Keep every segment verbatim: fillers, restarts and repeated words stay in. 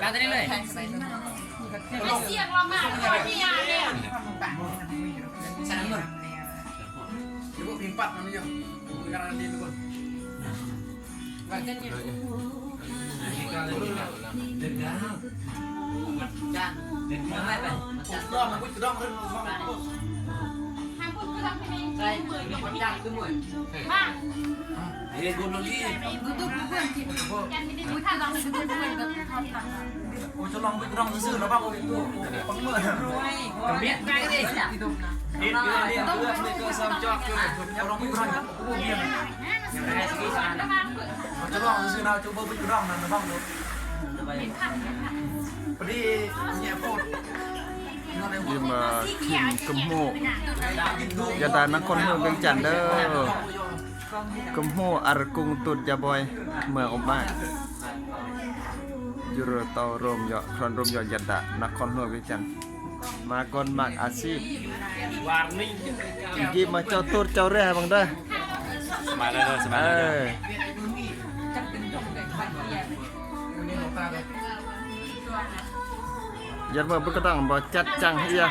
Bateri lo, eh. Siang lama, kau ni ya, ya. Sana, Nur. Ibu pimpat namanya. Sekarang di itu, Bun. Makan ya. Degang. Degang. Bang. Eh, gua lagi. Oh, colong buit rong susu, lah, Bang. Itu, oh, pengmel. Kembit, Bang, ini. Ini, ini, ini, ini, ini, orang buit rong. Oh, colong susu, nah, coba buit rong, nah, Bang. Pedih, ini apa? Ima kin kemho. Jada nakon ho beng chan de. Kemho ar kung tut jaboi. Ma obat. Jur tau rom yo, kron rom yo jada nakon ho beng chan. Magon mak asip. Igi ma cau tur cau reh bang dah. Semana dah, semana dah. Eh. Jer ma bui kedong, bui chat chang iya.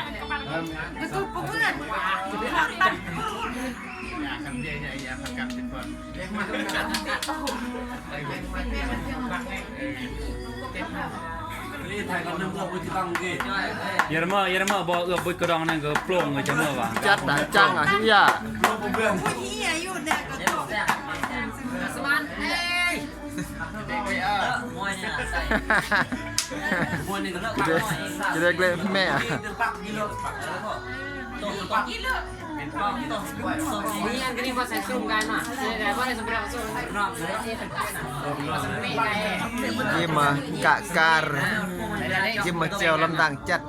Jer ma, jer ma, bui, bui kedong nang ke plong, jer ma, bang. Chat dah chang ah iya. Kide, kide glek me ah. Ima kakar. Ima ceu lam dang chat.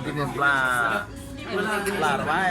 Ima bla. Lar bae.